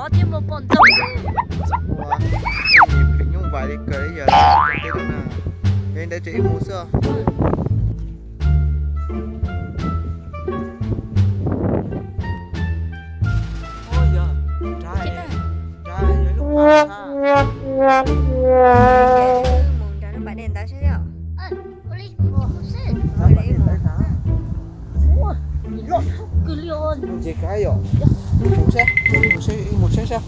Thiab mus pom ntxoog. Ua, phem nyuj vais li kawg li yog tej no na. Yog li ntawd ces wb mus xwb. Ua yog, nrad, nrad yog lub pas. Mus nrad lub pas dej ntawd saib yom. Ua li, mus xwb. Nrad pas dej ntawd na. Ua, loj kawg li os. Ntses kav yom. Mus saib, mus saib, mus saib saib.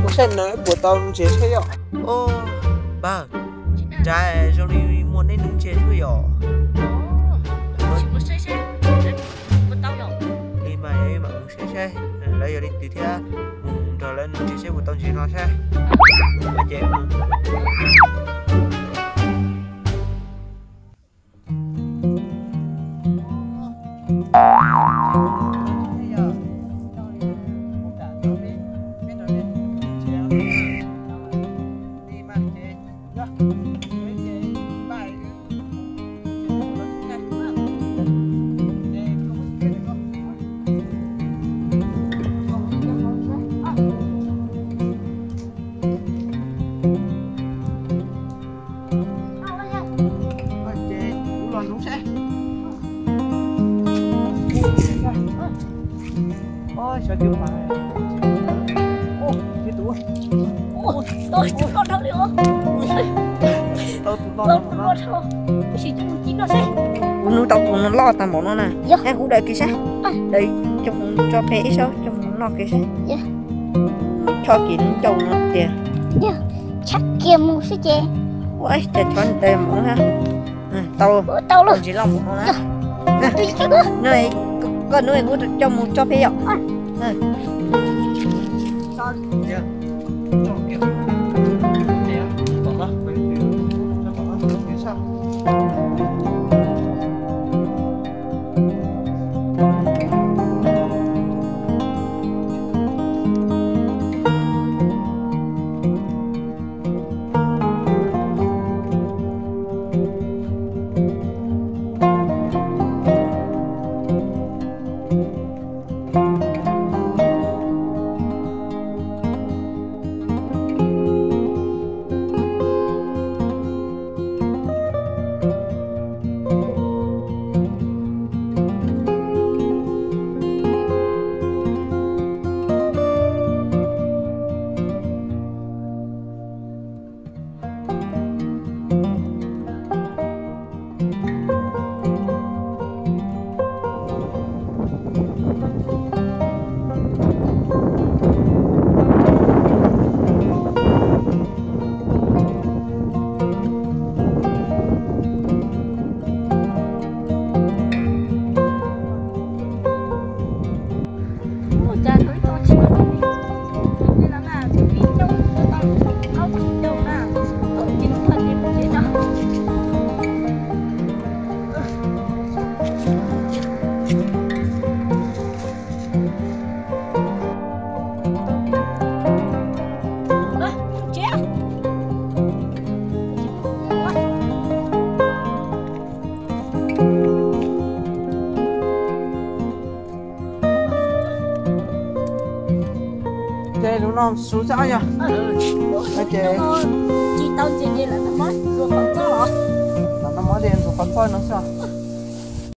Mus saib na, puas tau ntses saib yom. Ua, npawg, nrad zoo li muaj neb nub ntses xwb yom. Li mas mam mus saib saib lawv yog li twg thiab, mus nrog lawv nub ntses saib puas tau ntses no saib. Ces Ces kuv los nub saib. Xyov twg mas. Ua, tsis tus. Ua, tau tus loj dhau li os. Tau tus loj dhau. Tab sis coj mus ci noj saib. Kuv nub tau tus no loj tag npaum no na. Yog. Hab kuv daws kiag saib. Daws coj mus tso pem ib sab coj mus noj kiag saib. Choj kiag nub coj mus no tiag. Yog, tshab kiag mus xwb ces. Ua, cas chov daws npaum no na. Tau, tau lawm. Ntsis loj npaum no na. Koj nub kuv coj mus tso pem yom. Ces lub no su xwb yog. Ces tsis tau ntses ces lam noj mov ntxuav qhov txoj los? Lam noj mov ces ntxuav qhov txoj no xwb.